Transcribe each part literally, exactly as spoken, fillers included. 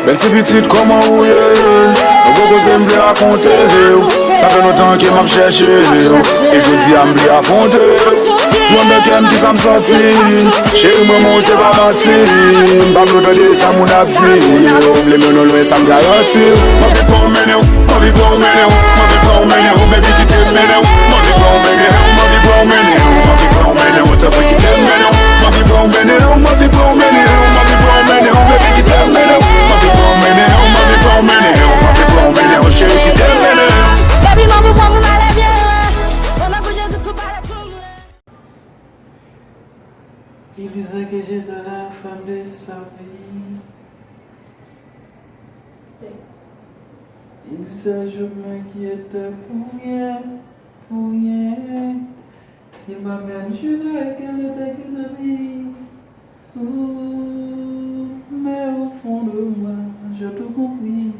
Bèl ti pitit, kòman ou ye? Nou poko se m vle rakonte w. Sa fè lontan ke m ap chèche w. E jodi a m vle afwonte w. Sou anndan kè m kisa m santi. Cheri mwen, mwen se pa manti. M pa vle w tande sa moun ap di. Ou vle mennen w lwen, sa m garanti w. M anvi pran w mennen w. M anvi pran w mennen w. M anvi pran w mennen w. Baby, kite m mennen w. M anvi pran w mennen w. M anvi pran w mennen w. M anvi pran w mennen w. Tanpri, kite m mennen w. M anvi pran w mennen w. M anvi pran w mennen w. M anvi pran w mennen w. Baby, kite m mennen w. M anvi pran w mennen w. M anvi pran w mennen w. M anvi pran w mennen w. Cheri, kite m mennen w. Baby, m anvi pran w pou m ale byen lwen. O non de Jezi, pou pale pou mwen. Il disait que j'étais la femme de sa vie. Il disait je m'inquiétais pour rien, pour rien. Il m'a même juré qu'elle n'était qu'une amie. Ouh, mais au fond de moi, j'ai tout compris.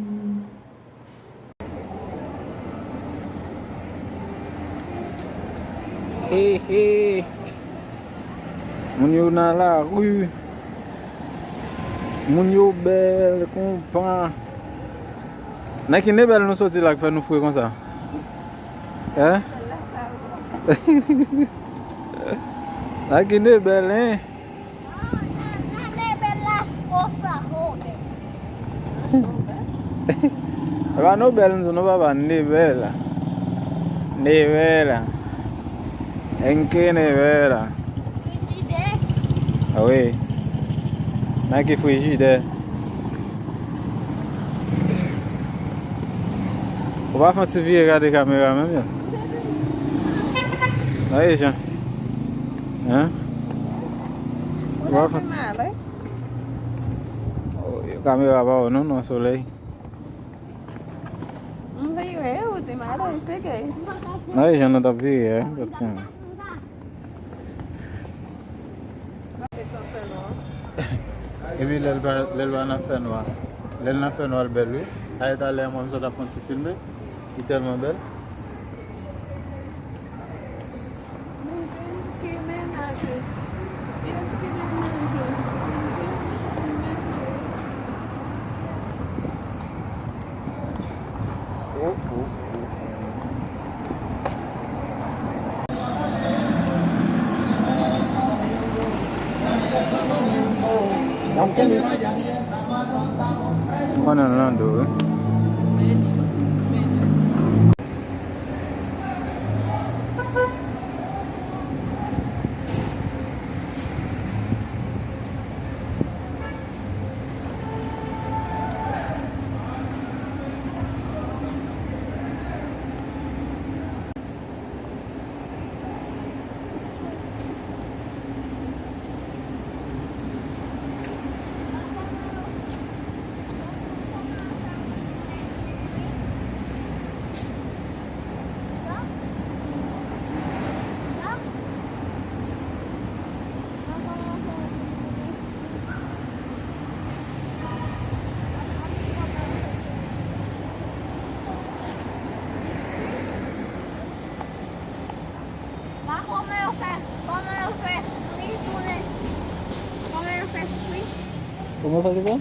He, he. Moun yo nan lari. Moun yo bèl, konpa. Nan ki nebèl nou soti la k fè nou fre konsa? Hein? Nan ki nebèl, hein? E pa Nobèl, m di w non, papa, Nebèl. Nebèl. Enke Nebèl. Frijidè. A wi. Nan ki frijidè? Ou pa fè yon ti vire gade kamera menm, yo? Nan e jan. Hein? Ou pa fè yon ti Oh, kamera pa wè non, nan solèy. M vire, ou di m ale, se ke. Nan e jan nou t ap vire, hein? Epi lè l pa, lè l pa nan fènwa. Lè l nan fènwa, l bèl, wi. Ayè, talè, mwen, m sot ap fè yon ti filme. Li tèlman bèl. Mwen nan Lando, wi. La, kòman yo fè, kòman yo fè espri tounen? Kòman yo fè espri? Kòman yo fè kisa?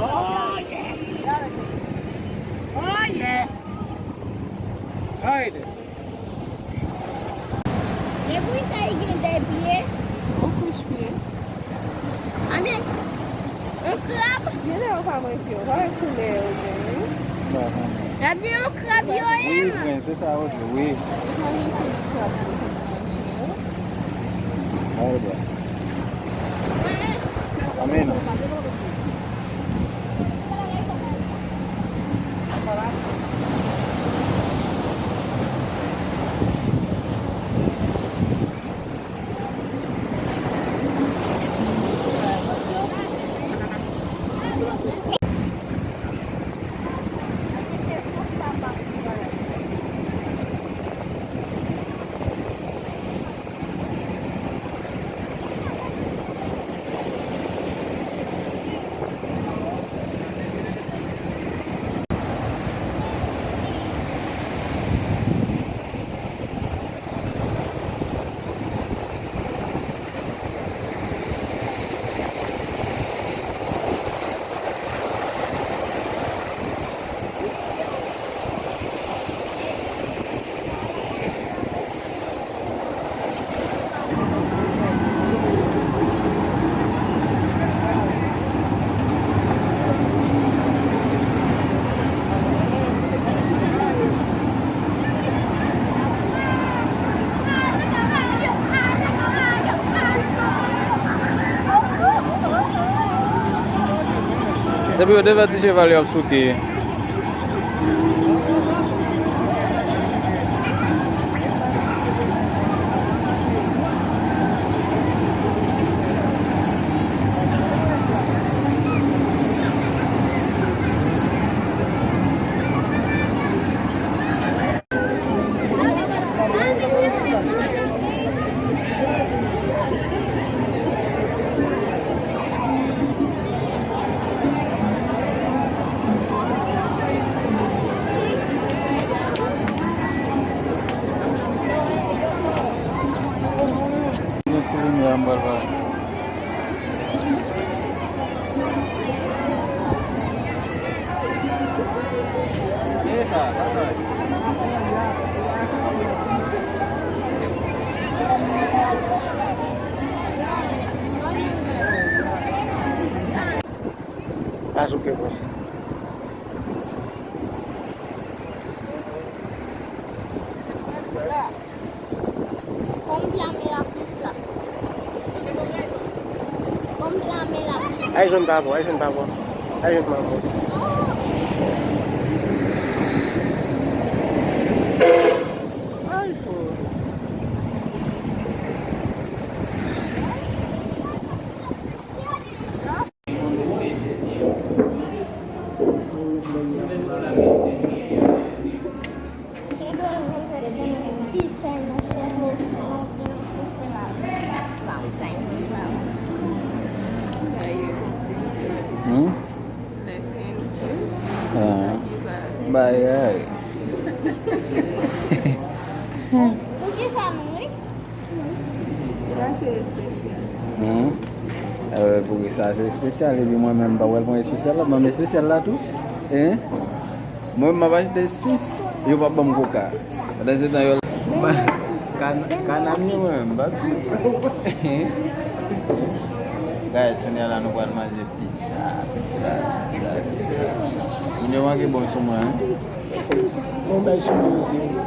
Oh, yes! Oh, yes! Haydi. E pou sa li gen de pye? Yon kouch pye. Amen. Yon krab? Genlè yo pa manje yo. Pa wè koulè yo gen, wi. N ap gen yon krab yo ye. Wi, prince, se sa yo di, wi. Yo pa gen tout krab yo konn manje yo. Amen. Se pou yo devèti cheval yo ap souke. Gen ti limyè m pral bay. Pa souke konsa. Kòm pla men la pizza. Kòm pla men la pizza. Ay, jwenn pa bon, ay, jwenn pa bon. Ay, jwenn pa bon. Ay, fò. Hmm? Ah. Bye, bye. Pou ki sa nou ri? Sa se espesyal. Hmm. Eh, pou ki sa se espesyal, epi mwen menm, m pa pral pran espesyal la, ban m espesyal la tou. Hein? Mwen, m ap achte sis, yo p ap ban m koka. Pandan se tan, yo, kan-, kanal yo, mwen, m p ap. Guys, kounye a la, nou pral manje pizza, pizza, pizza, pizza. Moun yo manke bon sou mwen, hein? Bon, bay sou mwen, mesye.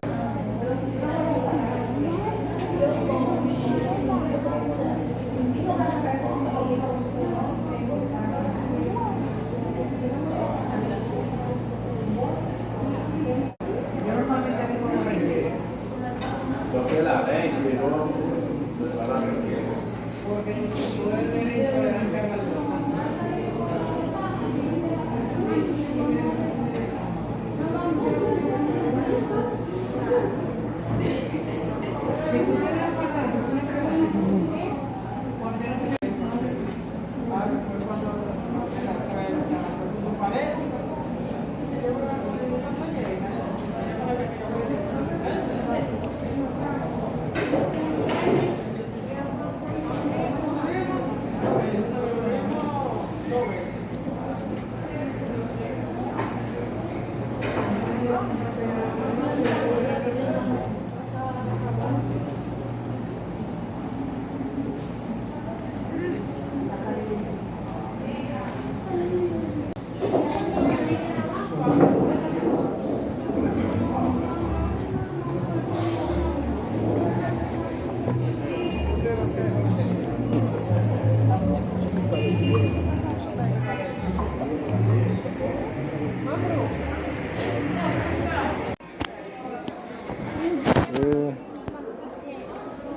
Eh,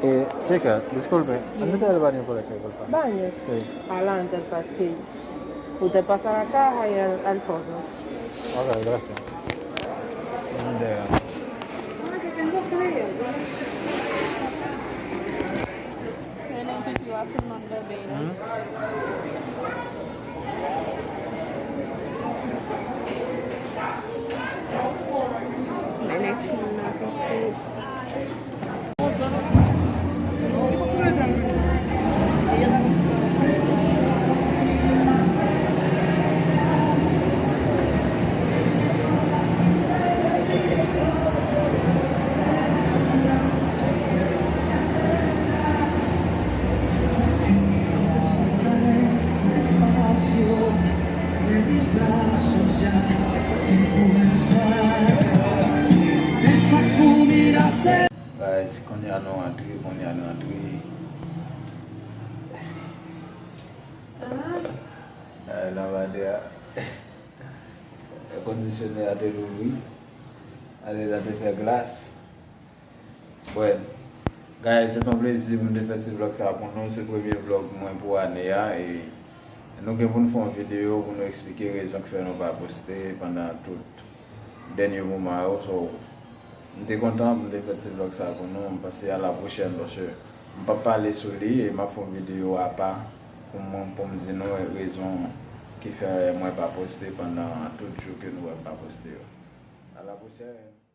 eh, chica, disculpe, ¿dónde está el baño por aquí, por favor? ¿Baño? Sí. Adelante, al pasillo. Usted pasa a la caja y al, al fondo. Ok, gracias. ¿Dónde? Ay, que tengo frío. Tienen que llevar su mando de vino. ¿Mm? The next one, I think. Guys, kounye a nou antre, kounye a nou antre. Eh, lavandyè a. Kondisyonè a te louvri. Ale la te fè glas. Bon, guys, se t on plezi pou m te fè ti vlog sa pou nou. Se premye vlog mwen pou ane a, e nou gen pou n fè yon videyo pou nou eksplike rezon ki fè nou pa poste pandan tout dènye moman yo. So, m te kontan pou m te fè ti vlog sa pou nou. M panse a la pwochèn, paske m p ap pale sou li e m ap fè yon videyo apa pou mwen, pou m di nou rezon ki fè mwen pa poste pandan tout jou ke nou wè m pa poste yo. A la pwochèn.